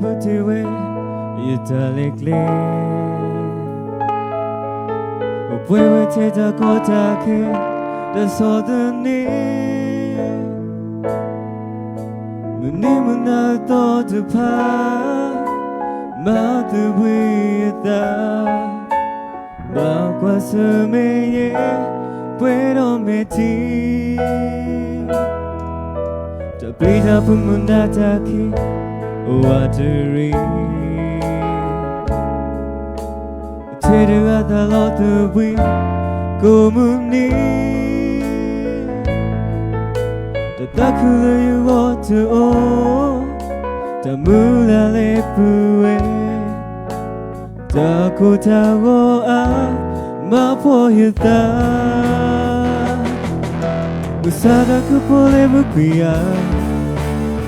ပတဲဝဲ ယတၢ်လဲၤကျဲ အိၣ်ပှဲၤဝဲထဲတၢ်ကီတၢ်ခဲ တၢ်ဆီၣ်သနံး မုၢ်နံၤမုၢ်နၤအသီတဖၣ် မၤသဘှံးအသး ဘၣ်ကွၢ်ဆၢၣ်မဲာ်ယဲ ပှဲၤဒီးမဲာ်ထံ တၢ်ပျံၤတၢ်ဖုးမုၢ်နၤတၢ်ခံး အိၣ်ဝးတရံး ထဲတဂၤသးလီသဘှံး ကိးမုၢ်နံၤ တၢ်သးခုလၢယဂီၢ်တအိၣ် တၢ်မုၢ်လၢ်လဲၤပုၢ်ဝဲ တၢ်ကိၢ်တၢ်ဂီၤအါ မၤဖှီၣ်ယသး မုၢ်ဆါတၢ်ကပီၤလဲၤပူၤကွံာ်ယၤ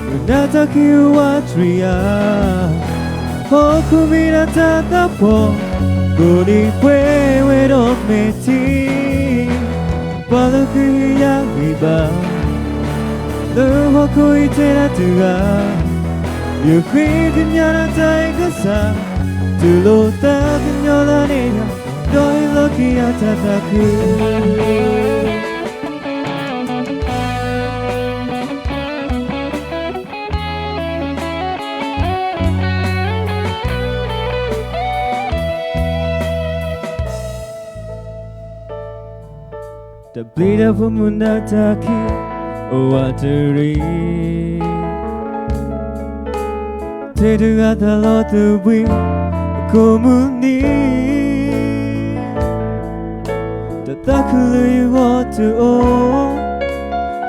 မုၢ်နၤတၢ်ခံးအိၣ်ဝးတရံးယၤ ဟီၣ်ခိၣ်မ့ၢ်ဒၣ်တၢ်သးဖှီၣ် ကိးနံၤပှဲၤဝဲဒီးမဲာ်ထံ ပှၤလၢဃ့ယၤဂံၢ်ဘါ လၢဟီၣ်ခိၣ်အံၤထဲဒၣ်တဂၤ ယဃ့ကညးနၤတၢ်အုၣ်ကစၢ် တူၢ်လိာ်သးကညီၤလၢန့ၣ်ယၤ ဒီးဟ့ၣ်လီၤက့ၤယၤတၢ်သးခု တၢ်ပျံၤတၢ်ဖုးမုၢ်နၤတၢ်ခံး အိၣ်ဝးတရံး ထဲတဂၤသးလီသဘှံး ကိးမုၢ်နံၤ တၢ်သးခုလၢယဂီၢ်တအိၣ်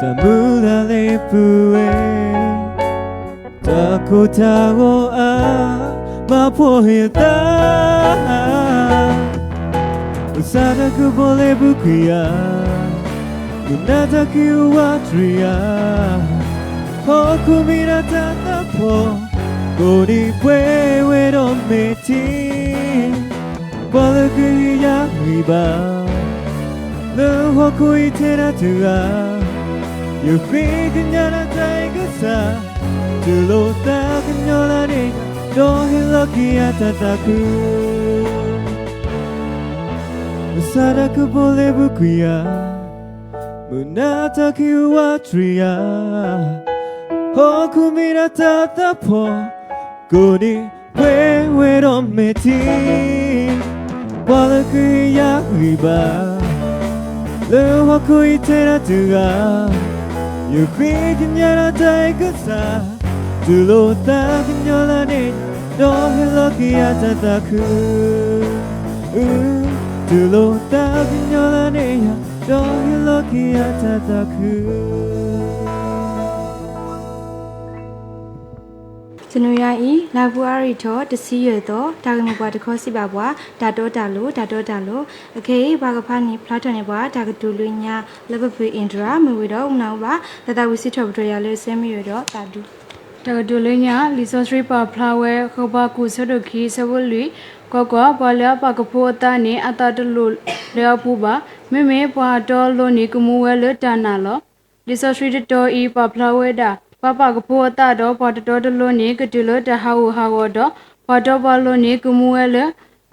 တၢ်မုၢ်လၢ်လဲၤပုၢ်ဝဲ တၢ်ကိၢ်တၢ်ဂီၤအါ မၤဖှီၣ်ယသး မုၢ်ဆါတၢ်ကပီၤလဲၤပူၤကွံာ်ယၤ မုၢ်နၤတၢ်ခံးအိၣ်ဝးတရံးယၤ ဟီၣ်ခိၣ်မ့ၢ်ဒၣ်တၢ်သးဖှီၣ် ကိးနံၤပှဲၤဝဲဒီးမဲာ်ထံ ပှၤလၢဃ့ယၤဂံၢ်ဘါ လၢဟီၣ်ခိၣ်အံၤထဲဒၣ်တဂၤ ယဃ့ကညးနၤတၢ်အုၣ်ကစၢ် တူၢ်လိာ်သးကညီၤလၢန့ၣ်ယၤ ဒီးဟ့ၣ်လီၤက့ၤယၤတၢ်သးခု မုၢ်ဆါတၢ်ကပီၤလဲၤပူၤကွံာ်ယၤ မုၢ်နၤတၢ်ခံးအိၣ်ဝးတရံးယၤ ဟီၣ်ခိၣ်မ့ၢ်ဒၣ်တၢ်သးဖှီၣ် ကိးနံၤပှဲၤဝဲဒီးမဲာ်ထံ ပှၤလၢဃ့ယၤဂံၢ်ဘါ လၢဟီၣ်ခိၣ်အံၤထဲဒၣ်တဂၤ ယဃ့ကညးနၤတၢ်အုၣ်ကစၢ် တူၢ်လိာ်သးကညီၤလၢန့ၣ်ယၤ ဒီးဟ့ၣ်လီၤက့ၤယၤတၢ်သးခု တူၢ်လိာ်သးကညီၤလၢန့ၣ်ယၤ ဒီးဟ့ၣ်လီၤက့ၤယၤတၢ်သးခု တနွံအံၤ လါဖ့ၤဘြူၤအါရံၤထီၣ် တဆံယဲၢ်သီ တၢ်ဂ့ၢ်မိၢ်ပှၢ်တခီစံးဘၣ်ပှၤ တၢ်တီတၢ်လိၤ တၢ်တီတၢ်လိၤ အခဲအံၤ ပှၤကဖးန့ၢ်ဖျါထီၣ်န့ၢ်ပှၤ တၢ်ကတိၤလၢညါ လၢပဖုအ့ၣ်တြၤ မ့ၢ်ဝံၤဒီး အိၣ်နၢ်ဟူဘၣ် သးသးဝံၣ်စံးထီၣ်ပတြၢၤယၤလၢ စဲမ့ၢ်ယိၤဒီး သးဒူ တၢ်ကတိၤလၢညါ လံာ်စီဆှံပာ်ဖျါဝဲ ဃိၤဘးကူာ် ဆၢဒိၣ်ခံ ဆၢဖိလွံၢ်, ကွၢ်ကွၢ်, ပှၤလၢအပာ်ကဖိအသးန့ၣ် အသးတလိၤလၢအပူၤဘၣ်. မ့မ့ၢ်ပှၤအတီအလိၤန့ၣ် ကမူဝဲလၢတၢ်နာ်လီၤ. လံာ်စီဆှံတတီၤအံၤ ပာ်ဖျါဝဲဒၣ် ပှၤပာ်ကဖိအသးဒီး ပှၤတတီတလိၤန့ၣ် ကတုၤလၢတၢ်ဟးဂူာ်ဟးဂီၤဒီး ပှၤတီပှၤလိၤန့ၣ် ကမူဝဲလၢ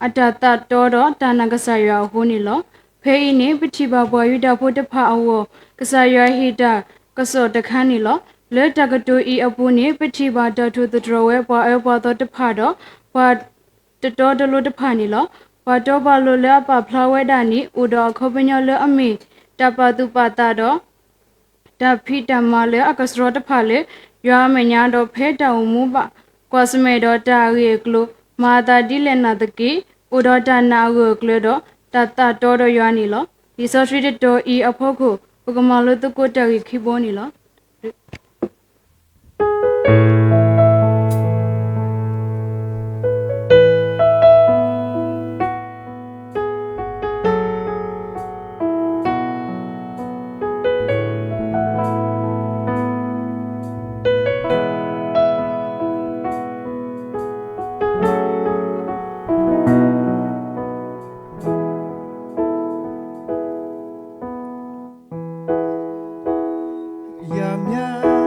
အတၢ်သးတီဒီးတၢ်နာ်ကစၢ်ယွၤအဃိန့ၣ်လီၤ. ဖဲအံၤန့ၣ် ပထံၣ်ဘၣ်ပှၤယူဒၤဖိတဖၣ်အဂီၢ် ကစၢ်ယွၤဟ့ၣ်တၢ်ကစီၣ်တခါန့ၣ်လီၤ. လၢတၢ်ကတိၤအံၤအပူၤန့ၣ် ပထံၣ်ဘၣ်တၢ်ထူၣ်သတြီၤဝဲပှၤအၢပှၤသီတဖၣ်ဒီး ပှၤတတီတလိၤတဖၣ်န့ၣ်လီၤ. ပှၤတီပှၤလိၤလၢအပာ်ဖျါဝဲဒၣ်န့ၣ် အိၣ်ဒီးအခီပညီလၢအမ့ၢ် တၢ်ပာ်သူၣ်ပာ်သးဒီး တၢ်ဖံးတၢ်မၤလၢအကဆှီတဖၣ်လၢ ယွၤအမဲာ်ညါဒီးဖဲတၢ်အိၣ်မူဘၣ်ကွၢ်ဆၢၣ်မဲာ်ဒီးတၢ်အဂ့ၢ်အကျိၤ မၤအသးဒ်လဲၣ်နာ်သက့ အိၣ်ဒီးတၢ်နာ်အဂၢၢ်အကျၢၤဒီး တၢ်သးတီဒီးယွၤန့ၣ်လီၤ. လံာ်စီဆှံတတီၤအံၤအဖီခိၣ် ပကမၤလိသကိးတၢ်ဂ့ၢ်ခံဘိန့ၣ်လီၤ. ယၤမၠါ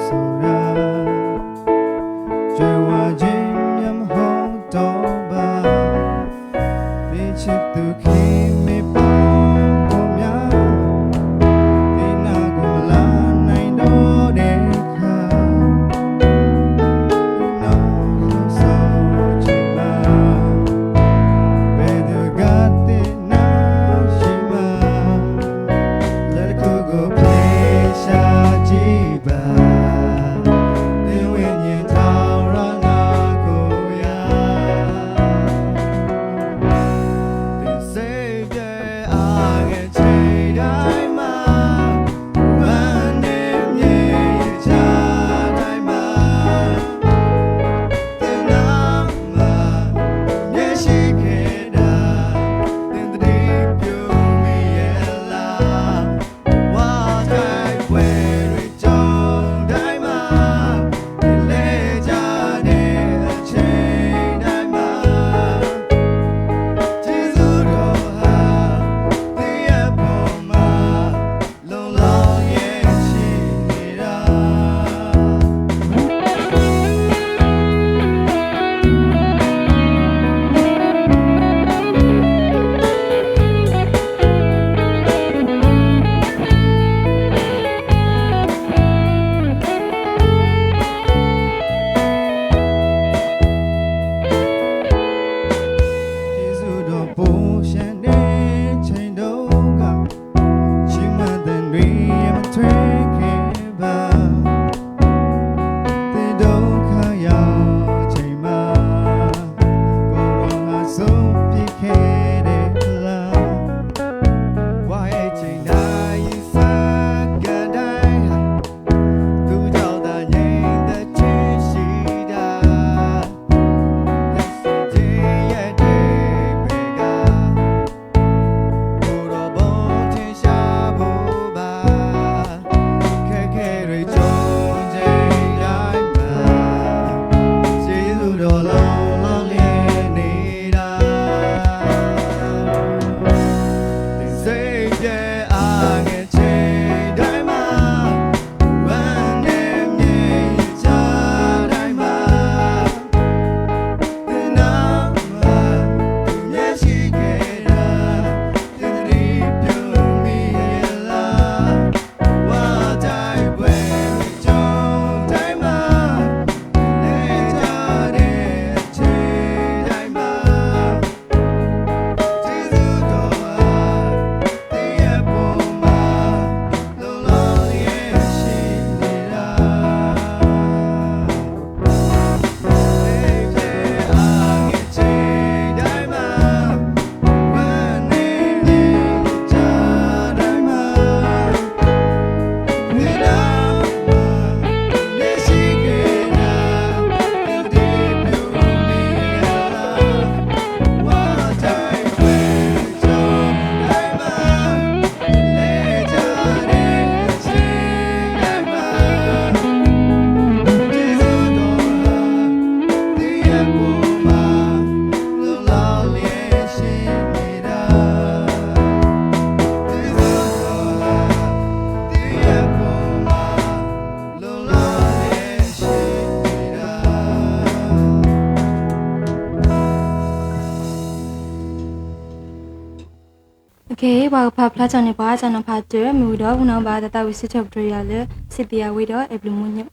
စီၤဒၤ ကြွယ်ဝခြင်းများမဟုတ်တော့ပါ သင်ချစ်သူခင်မင်းပေါင်းဖော်များ သင်နားကိုမလာနိုင်တော့တဲ့အခါ သင်နောက်လှုံ့ဆော်ခြင်းမှာ ဘယ်သူကသင်နာရှိမှာ လက်တစ်ခုကိုဖျက်ရှာကြည့်ပါ သင်ဝိညာဉ်ထာဝရငါကိုရ သင်စိတ်ပြည့်အားငယ်ချိန်တိုင်းမှာ ဝမ်းနည်းမြေချတိုင်းမှာ သင်နားမှာမျက်ရှိခဲ့တာ သင်သတိပြုမိရဲ့လား ဝါတိုက်ပွဲတွေကြုံတိုင်းမှာ သင်လဲကြတဲ့အချိန်တိုင်းမှာ ကျေးဇူးတော်ဟာ သင်ရဲ့ပေါ်မှာ လုံလောက်လျက်ရှိနေတာ ကျေးဇူးတော်ပို့ချင်တဲ့ချိန်တုန်းက ချီးမွမ်းသံတွေမထွက်ခဲ့ပါ သင်ဒုက္ခရောက်ချိန်မှာ ကိုယ်တော်ငါဆုံးဖြစ်ခဲ့တဲ့လမ်း ဝါရဲ့ချိန်တိုင်းရင်စကားတိုင်းဟာ သူကြောင့်သာငြိမ်သက်ခြင်းရှိတာ လက်ရှိခြင်းရဲ့အဓိပ္ပာယ်က ကိုယ်တော်ဘုန်းထင်ရှားဖို့ပါ ခက်ခဲတွေကြုံချိန်တိုင်းမှာ ကျေးဇူးတော်လောင်းလောင်းလျက်နေတာ သင်စိတ်ပြည့်အားငယ်ချိန်တိုင်းမှာ ဝမ်းနည်းမြေချတိုင်းမှာ သင်နားမှာမျက်ရှိခဲ့တာ သတိပြုမိရဲ့လား ဝါတိုက်ပွဲတွေကြုံတိုင်းမှာ လဲကြတဲ့အချိန်တိုင်းမှာ ကျေးဇူးတော်ဟာ သင်ရဲ့ပေါ်မှာ လုံလောက်လျက်ရှိနေတာ ပှၤကဖးဖျါထီၣ်န့ၢ်ပှၤ တၢ်နီၤဖးတၢၢ် မ့ၢ်ဝံၤဒီး ပကနၢ်ဟူဘၣ်တၢ်သးဝံၣ်စံးထီၣ်ပတြၢၤယွၤလၢ စံးဘျုးယွၤဝံၤဒီး အဲၣ်ဘျုးမုာ်ညိၣ်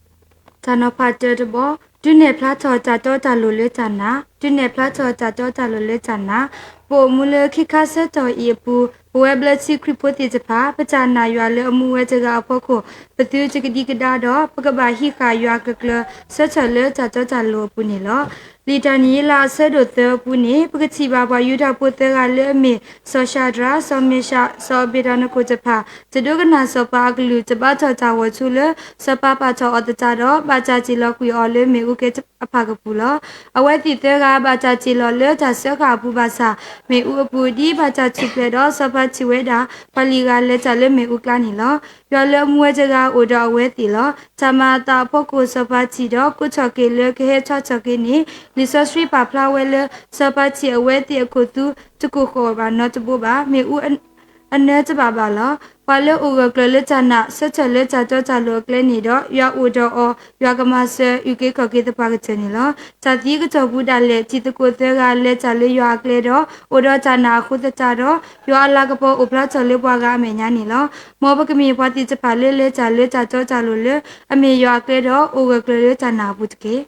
တၢ်နီၤဖးတၢၢ်တဘီ, ဒုးနဲၣ်ဖျါထီၣ်တၢ်တီတၢ်လိၤလၢတၢ်နာ်, ဒုးနဲၣ်ဖျါထီၣ်တၢ်တီတၢ်လိၤလၢတၢ်နာ်. ပအိၣ်မူလၢခ့ခါဆၢကတီၢ်အံၤအပူၤ ပဝဲဘျၢထံခရံာ်ဖိသ့ၣ်တဖၣ် ပတၢ်နာ်ယွၤလၢအမူဝဲတဂၤအဖီခိၣ် ပသုတကဒံကဒါဒီး ပကဘၣ်ဟံးဃာ်ယွၤအကျၢၤကျၢၤ ဆၢထၢၣ်လၢတၢ်တီတၢ်လိၤအပူၤန့ၣ်လီၤ. လံာ်တၢ်န့ၣ်ယ့လးအဆၢဒိၣ်သၢအပူၤန့ၣ် ပကထံၣ်ဘၣ်ပှၤယူဒၤဖိသၢဂၤလၢအမ့ၢ် စီၤၡၤဒြး, စီၤမ့ၡး, စီၤအဘ့းနကိၤတဖၣ် တဒိကနၣ်စီၤပၤအကလုၢ် တဘါထီၣ်တၢ်ဂီၤဆူလၢ စီၤပၤပာ်ထီၣ်အီၤသတးဒီး ဘၣ်တၢ်တ့ၢ်လီၤကွံာ်အီၤလၢမ့ၣ်အူကဲအဖၣ်ကပူၤလီၤ. အဝဲသ့ၣ်သၢဂၤ ဘၣ်တၢ်တ့ၢ်လီၤလၢတၢ်စၢဃာ်အပူၤဘၣ်ဆၣ် မ့ၣ်အူအပူၤ ဒ်ဘၣ်တၢ်ထူၣ်ဖျဲးဒီးစီၤပၤထံၣ်ဝဲဒၣ် ပှၤလွံၢ်ဂၤလဲၤတၢ်လၢမ့ၣ်အူအကျါန့ၣ်လီၤ. ယွၤလၢအမူဝဲတဂၤအိၣ်ဒီးအဝဲသ့ၣ်လီၤ. တၢ်မၤအသးအဖီခိၣ် စီၤပၤထံၣ်ဒီးကိးထီၣ်က့ၤလၢကဟဲထီၣ်ထီၣ်က့ၤန့ၣ် လံာ်စီဆှံပာ်ဖျါဝဲလၢ စီၤပၤထံၣ်အဝဲသ့ၣ်အခိၣ်သူ တကိၢ်ဃီၣ်ဘၣ်နီတဘိဘၣ်. မ့ၣ်အူအနၢတဘၣ်ဘၣ်လီၤ. ပှၤလၢအိၣ်ဂၢၢ်ကျၢၤလၢတၢ်နာ် ဆၢထၢၣ်လၢတၢ်တီတၢ်လိၤအကျဲန့ၣ်ဒီး ယွၤအိၣ်ဒီးအီၤ, ယွၤကမၤစၢၤ အုၣ်က့ၤခီၣ်က့ၤသပှၢ်ကတၢၢ်န့ၣ်လီၤ. တၢ်သံကတီၢ်ပူၤဒၣ်လဲာ် တံၤသကိးသၢဂၤ လဲၤတၢ်လၢယွၤအကျဲဒီး အိၣ်ဒီးတၢ်နာ်အဃိသတးဒီး ယွၤအလၤကပီၤအိၣ်ဖျါထီၣ်လၢပှၤဂၤအမဲာ်ညါန့ၣ်လီၤ. မ်ပကမ့ၢ်ပှၤသ့ၣ်တဖၣ်လၢလဲၤတၢ်လၢတၢ်တီတၢ်လိၤလၢ အမ့ၢ်ယွၤအကျဲဒီး အိၣ်ဂၢၢ်ကျၢၤလၢတၢ်နာ်အပူၤတက့ၢ်.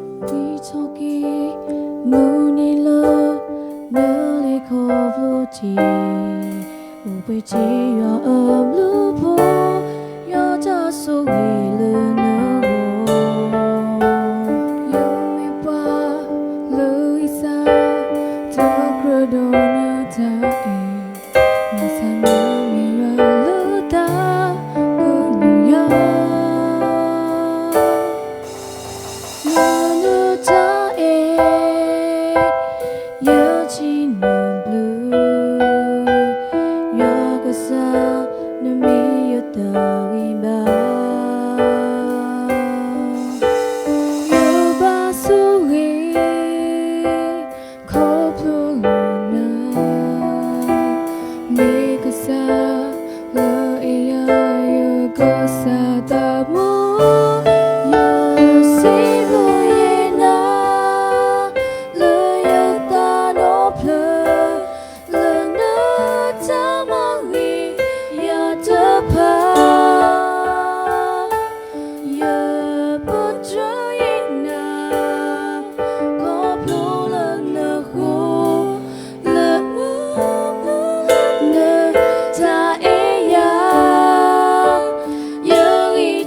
ဝံထီၣ်က့ၤ မုၢ်နံၤလၢ နလဲၤခီဖျိတ့ၢ် အိၣ်ပှဲၤထံယွၤအဘျုးဖိ, ယွၤတၢ်ဆိၣ်ဂ့ၤလၢနဂီၢ်, ယမ့ၢ်ပှၤလၢဂံၢ်စၢ် တကြၢးဒီးနတၢ်အဲၣ်, မ့ၢ်စၢ်နမ့ၢ်ယွၤလၢတၢ်ကညီၤယၤ လၢနတၢ်အဲၣ် ယထံၣ်နဘျုး, ယွၤကစၢ် နမ့ၢ်ယတၢ်ဂံၢ်ဘါ, ယဘၣ်ဆိၣ်ဂ့ၤ ခီဖျိလၢနၤ, မ့ၢ်ကစၢ်လၢအဲၣ်ယၤ ယကစၢ်သးဘိ, ယစံးဘျုးယနၤ လၢယသးဒီဖျၢၣ် လၢနတၢ်မၤဂ့ၤ ယၤတဖၣ် ယပတြၢၤယနၤ ခီဖျိလၢနဃိ လၢမုၢ်နတၢ်အဲၣ်ယၤ ယဂံၢ်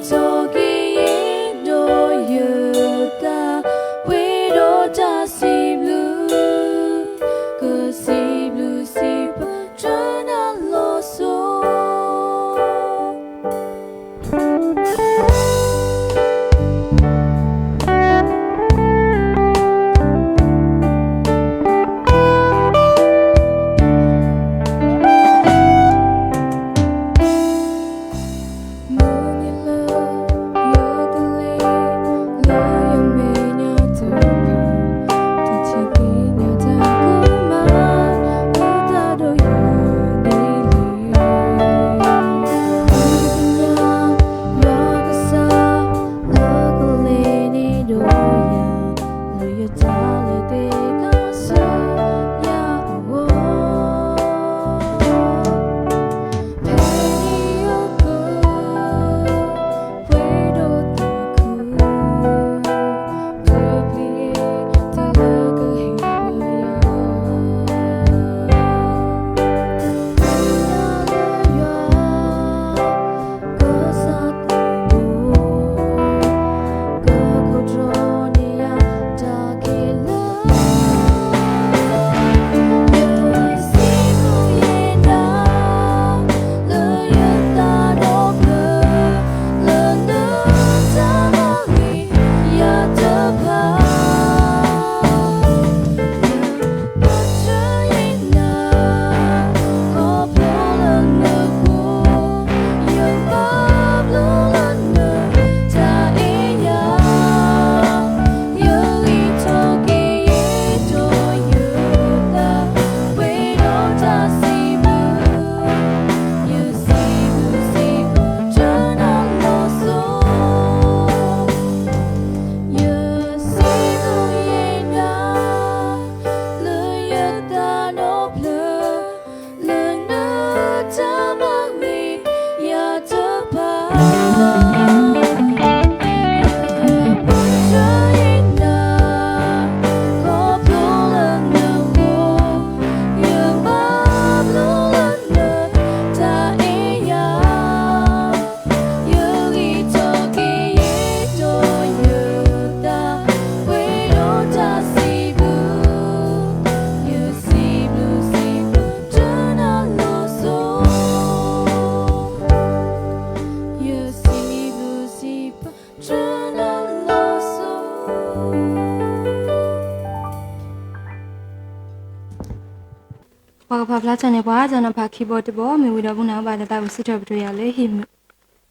ဖျါထီၣ်န့ၢ်ပှၤတၢ်နီၤဖးခံဘီတဘီ မ့ၢ်ဝံၤဒီး ပနၢ်ဟူဘၣ်တၢ်သးဝံၣ်စံးထီၣ်ပတြၢၤယၤလၢဟံၣ်မုာ်.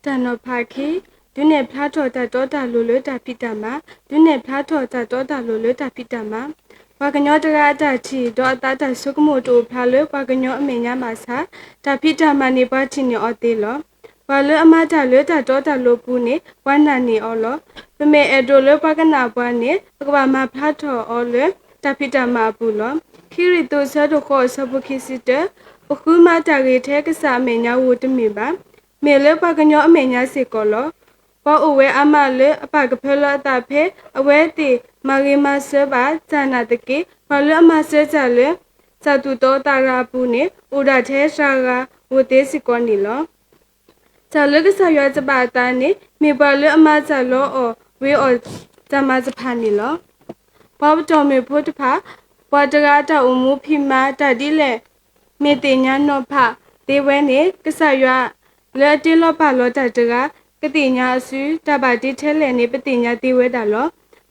တၢ်နီၤဖးခံ, ဒုးနဲၣ်ဖျါထီၣ်တၢ်တီတၢ်လိၤလၢတၢ်ဖံးတၢ်မၤ, ဒုးနဲၣ်ဖျါထီၣ်တၢ်တီတၢ်လိၤလၢတၢ်ဖံးတၢ်မၤ. ပှၤကညီတဂၤအတၢ်ထံၣ် ဒီးအသးတၢ်ဆိကမိၣ်တအိၣ်ဖျါလၢပှၤကညီအမဲာ်ညါဘၣ်ဆၣ်, တၢ်ဖံးတၢ်မၤန့ၣ်ပှၤထံၣ်န့ၢ်အီၤသ့လီၤ. ပှၤလၢအမၤတၢ်လၢတၢ်တီတၢ်လိၤအပူၤန့ၣ် ပှၤနာ်န့ၢ်အီၤလီၤ. ပမ့ၢ်အဲၣ်ဒိးလၢပှၤကနၣ်ပှၤန့ၣ် ပကဘၣ်မၤဖျါထီၣ်အီၤလၢတၢ်ဖံးတၢ်မၤအပူၤလီၤ. ခံရံၣ်သူးဆၢဒိၣ်ဃိးအဆၢဖိခံဆံတၢ, ပဃုမၤတၢ်ဂ့ၤထဲကစၢ်အမဲာ်ညါဧိၤတမ့ၢ်ဘၣ်, မ့ၢ်လၢပှၤကညီအမဲာ်ညါစ့ၢ်ကီးလီၤ. ပှၤအိၣ်ဝဲအါမးလၢအပာ်ကဖၢလၢအသးဖဲ အဝဲသ့ၣ်မၤဂ့ၤမၤစၢၤဘၣ်တၢ်နာ်သက့, ပှၤလၢအမၤစၢၤတၢ်လၢ တၢ်သူၣ်တီသးဂၤအပူၤန့ၣ် အိၣ်ဒၣ်ထဲတဂၤဧိၤသ့စ့ၢ်ကီးန့ၣ်လီၤ. တၢ်လၢကစၢ်ယွၤတဘၣ်အသးန့ၣ် မ့ၢ်ပှၤလၢအမၤတၢ်လီအီၣ်ဝ့ၤအီၣ်တၢ်မၤတဖၣ်န့ၣ်လီၤ. ပှၤပတီၢ်မုၢ်ဖိတဖၣ်, ပှၤတဂၤအတၢ်အိၣ်မူဖံးမၤတၢ်ဒ်လဲၣ် မ့ၢ်သ့ၣ်ညါနီၤဖးသ့ဝဲန့ၣ် ကစၢ်ယွၤလၢအတ့လီၤပာ်လီၤတၢ်တဂၤ ကသ့ၣ်ညါအစု, တၢ်ဘၣ်တ့ထဲလဲၣ်န့ၣ် ပသ့ၣ်ညါသ့ဝဲဒၣ်လီၤ.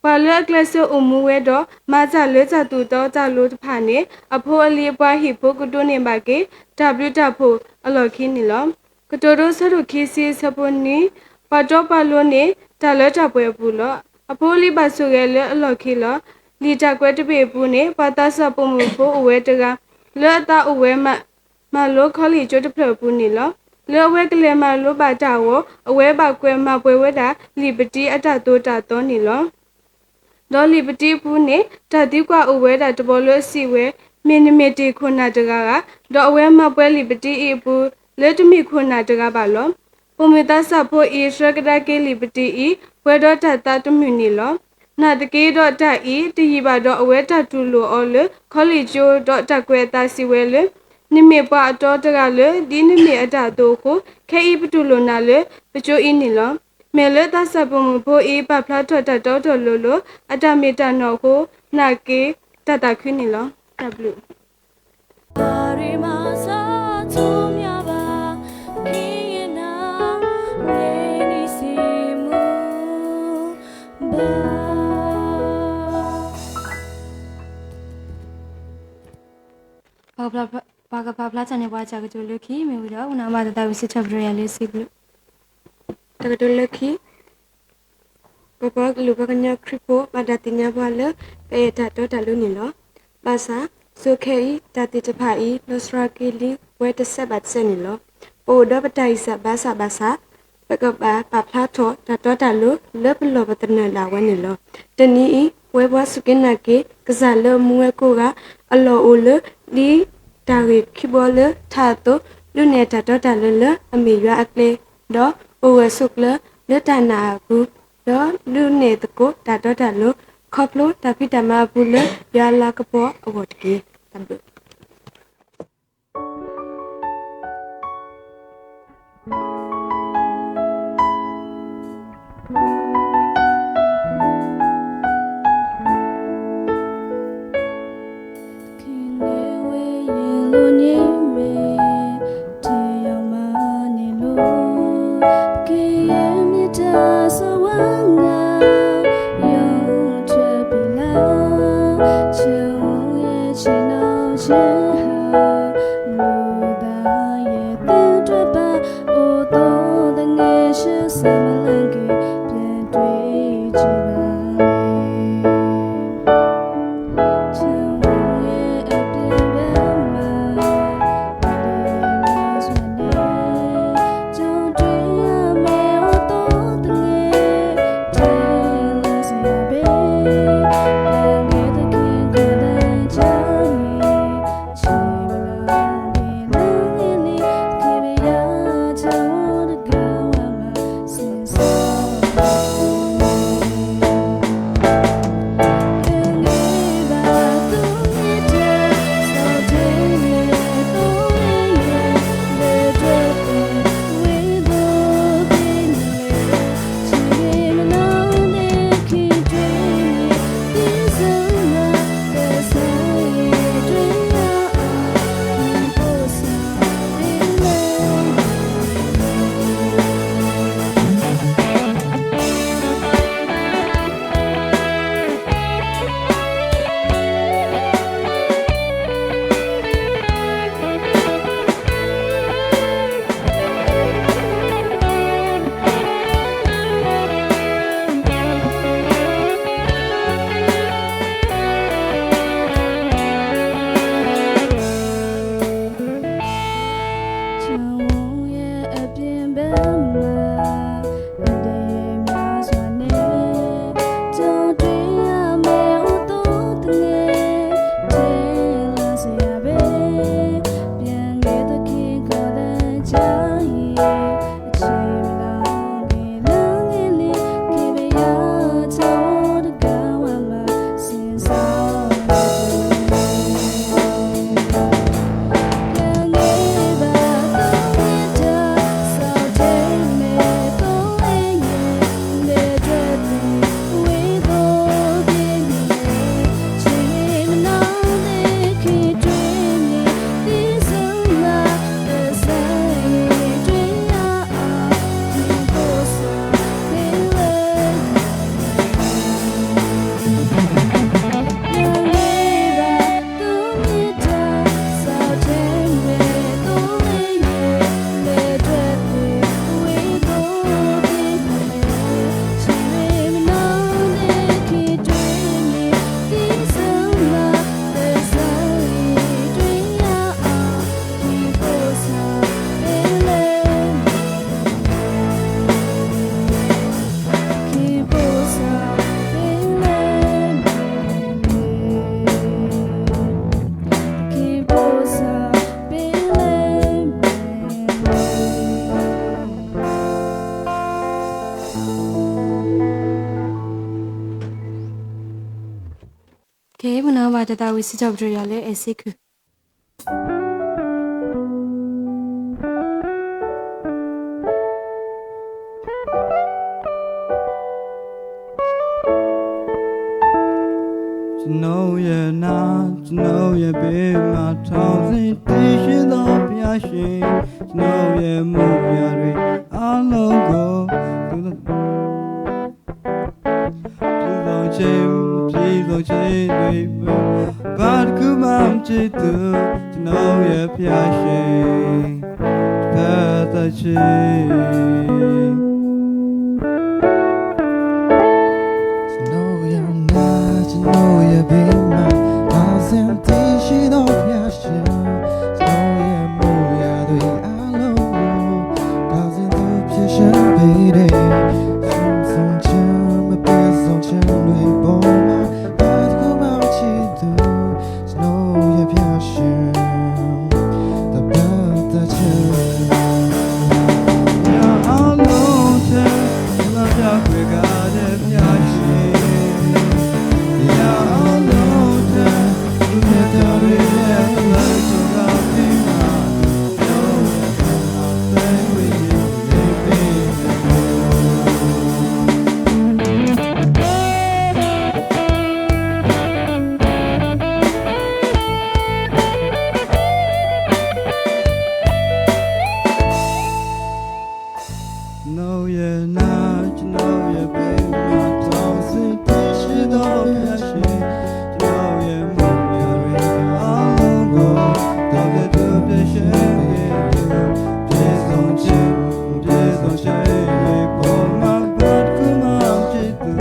ပှၤလၢအကျဲးစၢးအိၣ်မူဝဲဒီး မၤတၢ်လၢတၢ်သူၣ်တီသးလိၤတဖၣ်န့ၣ် အဖိအလံၤအပှၤဟံၣ်ဖိကဒိးန့ၢ်ဘၣ်က့ၤ တၢ်ဘျုးတၢ်ဖှိၣ်အလီၢ်ခံန့ၣ်လီၤ. ကတိၤဒိဆၢဒိၣ်ခံဆံအဆၢဖိနွံ, ပှၤတီပှၤလိၤန့ၢ်တၢ်လၢတၢ်ပှဲၤအပူၤလီၤ. အဖိအလံၤဘၣ်ဆိၣ်ဂဲၤလၢအလီၢ်ခံလီၤ. လံာ်တၢ်ကွဲးတဘ့ၣ်အပူၤန့ၣ် ပှၤသးစၢ်ပိာ်မုၣ်ဖိအိၣ်ဝဲတဂၤ လၢအသးအိၣ်ဝဲ မၤလိ college ကၠိတဖျၢၣ်အပူၤန့ၣ်လီၤ. လၢအဝဲကလဲၤမၤလိဘၣ်တၢ်အဂီၢ် အဝဲဘၣ်ကွဲးမၤပှဲၤဝဲဒၣ် လံာ်ပတံအတၢ်သိၣ်တၢ်သီန့ၣ်လီၤ. ဒီးလံာ်ပတံအပူၤန့ၣ် တၢ်သံကွၢ်အိၣ်ဝဲဒၣ်တဘီလၢအစံးဝဲ, မ့ၢ်နမ့ၢ်တ့ၢ်ခိၣ်နၢ်တဂၤဧါ. ဒီးအဝဲမၤပှဲၤလံာ်ပတံအံၤအပူၤ လၢတမ့ၢ်ခိၣ်နၢ်တဂၤဘၣ်လီၤ. ပိာ်မုၣ်သးစၢ်ဖိအံၤ ဆှၢကဒါက့ၤလံာ်ပတံအံၤ ပှဲၤဒီးတၢ်သးတမုာ်န့ၣ်လီၤ. နာ်သက့ဒီးတၢ်အံၤ တယံာ်ဘၣ်ဒီးအဝဲတၢ်တူၢ်လိာ်အီၤလၢ college ကၠိ ဒီးတၢ်ကွဲးအသးစံးဝဲလၢ နမ့ၢ်ပှၤအတီတဂၤလၢ ဒ်နမ့ၢ်အတၢ်အသိးအဃိ ခဲအံၤပတူၢ်လိာ်နၤလၢ ပကၠိအံၤန့ၣ်လီၤ. မ့ၢ်လၢသးစၢ်ပိာ်မုၣ်ဖိအံၤ ပာ်ဖျါထီၣ်တၢ်တီတၢ်လိၤလိၤ အတၢ်မ့ၢ်တၢ်နီၢ်အဃိ နာ်က့ၤတၢ်သးခုန့ၣ်လီၤ. တၢ်ဘျုး ပှၤကဖးဖျါထီၣ်န့ၢ်ပှၤတၢ်ကတိၤလၢခံ မ့ၢ်ဝံၤဒီး ပနၢ်ဟူဘၣ်တၢ်သးဝံၣ်စံးထီၣ်ပတြၢၤယၤလၢစံးဘျုး တၢ်ကတိၤလၢခံ ပပှၤကလုာ်ပှၤကညီခရံာ်ဖိ ဘၣ်တၢ်သ့ၣ်ညါပှၤလၢ ပအဲၣ်တၢ်တီတၢ်လိၤန့ၣ်လီၤ. ဘၣ်ဆၣ် ဆိခဲအံၤ တၢ်သ့ၣ်တဖၣ်အံၤ လီၤစှၤက့ၤလံဝဲတစဲးဘၣ်တစဲးန့ၣ်လီၤ. ပအိၣ်ဒီးပတၢ်ဂံၢ်စၢ်ဘါစၢ်ဘၣ်ဆၣ် ပကဘၣ်ပာ်ဖျါထီၣ်တၢ်တီတၢ်လိၤ လၢပလီၢ်ပသနၢၣ်ဒၣ်ဝဲန့ၣ်လီၤ. တနံၤအံၤ ပဝဲပှၤစူၢ်က့ၤနာ်က့ၤ ကစၢ်လၢအမူဝဲကိးဂၤ အလီၢ်အိၣ်လၢ ဒ်တၢ်ဂ့ၢ်ခံဘီလၢထးအသိး ဒုးနဲၣ်တၢ်တီတၢ်လိၤလၢအမ့ၢ်ယွၤအကျဲ ဒီးအိၣ်ဂၢၢ်ဆိးကျၢၤလၢတၢ်နာ်အပူၤ ဒီးဒုးနဲၣ်သကိးတၢ်တီတၢ်လိၤ ခီဖျိတၢ်ဖံးတၢ်မၤအပူၤလၢယွၤအလၤကပီၤအဂီၢ်တက့ၢ်. တၢ်ဘျုး ပနၢ်ဟူဘၣ်တၢ်သးဝံၣ်စံးထီၣ်ပတြၢၤယွၤလၢအဲၣ်စ့ခုၣ် ကျွန်ုပ်ရဲ့နာ ကျွန်ုပ်ရဲ့ ပင်ပန်းထောင်ဆင့် တည်ရှိသော ဘုရားရှင်၊ ကျွန်ုပ်ရဲ့ မူရာတွေ အားလုံးကို ပြည့်စုံခြင်း ပြည့်စုံခြင်းတွေ ဘာတစ်ခုမှ မဖြစ်သူ ကျွန်ုပ်ရဲ့ ဘုရားရှင် တဖက်သက်ခြင်း ကျွန်ုပ်ရဲ့နာ ကျွန်ုပ်ရဲ့ ပင်ပန်းထောင်ဆင့် တည်ရှိသော ဘုရားရှင်၊ ကျွန်ုပ်ရဲ့ မူရာတွေ အားလုံးကို ကောင်းစွာ ဖြေရှင်းပေးတဲ့ ဆုံးရှုံးခြင်း မပြည့်စုံခြင်းတွေ ပေါ်မှာ ဘာတစ်ခုမှ မရှိသူ ကျွန်ုပ်ရဲ့ ဘုရားရှင် တဖက်သက်ခြင်း အရာအားလုံးထက် လမ်းပြခွင့် ကောင်းတဲ့ ဘုရားရှင်၊ အရာအားလုံးထက် သူ့မျက်တော်တွေနဲ့ လမ်းဆုံးသွားပြီးမှ ကျွန်ုပ်ရဲ့ ဘုရားသခင်ဝိညာဉ် နေပေးမယ်။ ကျွန်ုပ်ရဲ့နာ ကျွန်ုပ်ရဲ့ ပင်ပန်းထောင်ဆင့် တည်ရှိသော ဘုရားရှင်၊ ကျွန်ုပ်ရဲ့ မူရာတွေ အားလုံးကို ကောင်းစွာ ဖြေရှင်းပေးတဲ့ ပြည့်စုံခြင်း ပြည့်စုံခြင်းတွေ ပေါ်မှာ ဘာတစ်ခုမှ မဖြစ်သူ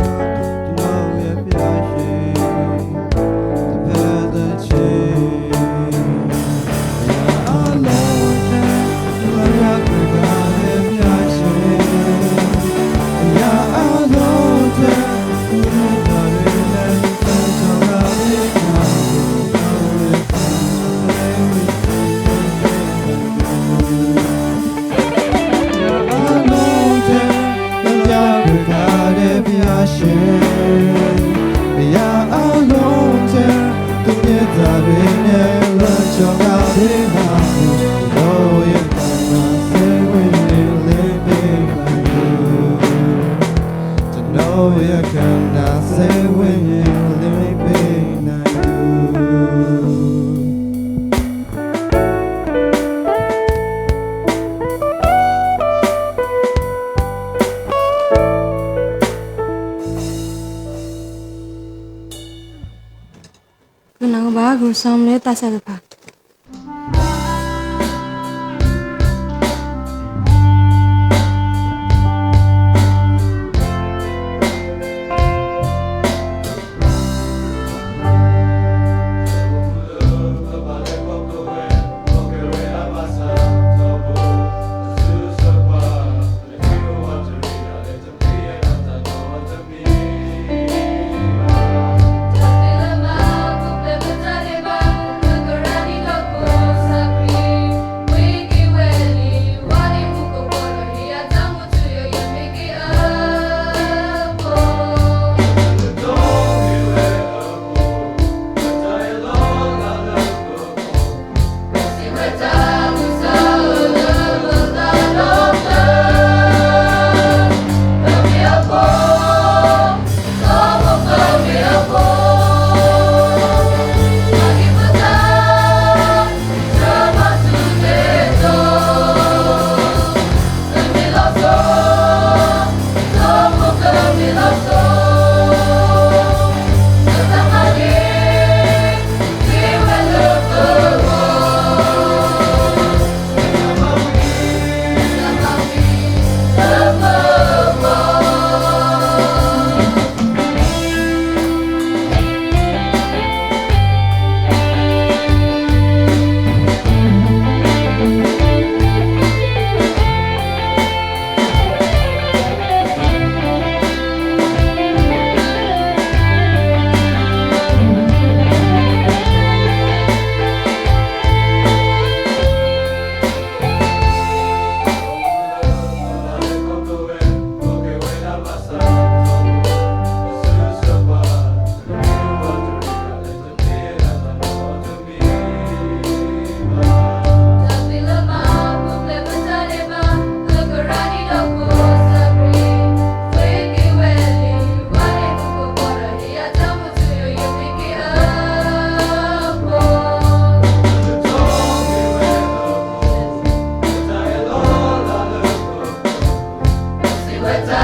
ကျွန်ုပ်ရဲ့ ဘုရားရှင် တဖက်သက်ခြင်း အရာအားလုံးထက် လမ်းပြခွင့် ကောင်းတဲ့ ဘုရားရှင်၊ အရာအားလုံးထက် သူ့မျက်တော်တွေနဲ့ လမ်းဆုံးသွားပြီးမှ ကျွန်ုပ်ရဲ့ ဘုရားသခင်ဝိညာဉ် အရာအားလုံးထက် လမ်းပြခွင့် ကောင်းတဲ့ ဘုရားရှင်၊ အရာအားလုံးထက် သူ့မျက်တော်တွေနဲ့ လမ်းဆုံးသွားပြီးမှ ကျွန်ုပ်ရဲ့ ဘုရားသခင်ဝိညာဉ် နေပေးမယ်။ ကျွန်ုပ်ရဲ့ ဘုရားသခင်ဝိညာဉ် နေပေးမယ်။ ပနၢ်ဟူဘၣ် ကရူၢ်စၢမ်လၢသးစၢ်တဖၣ် ပတၢ်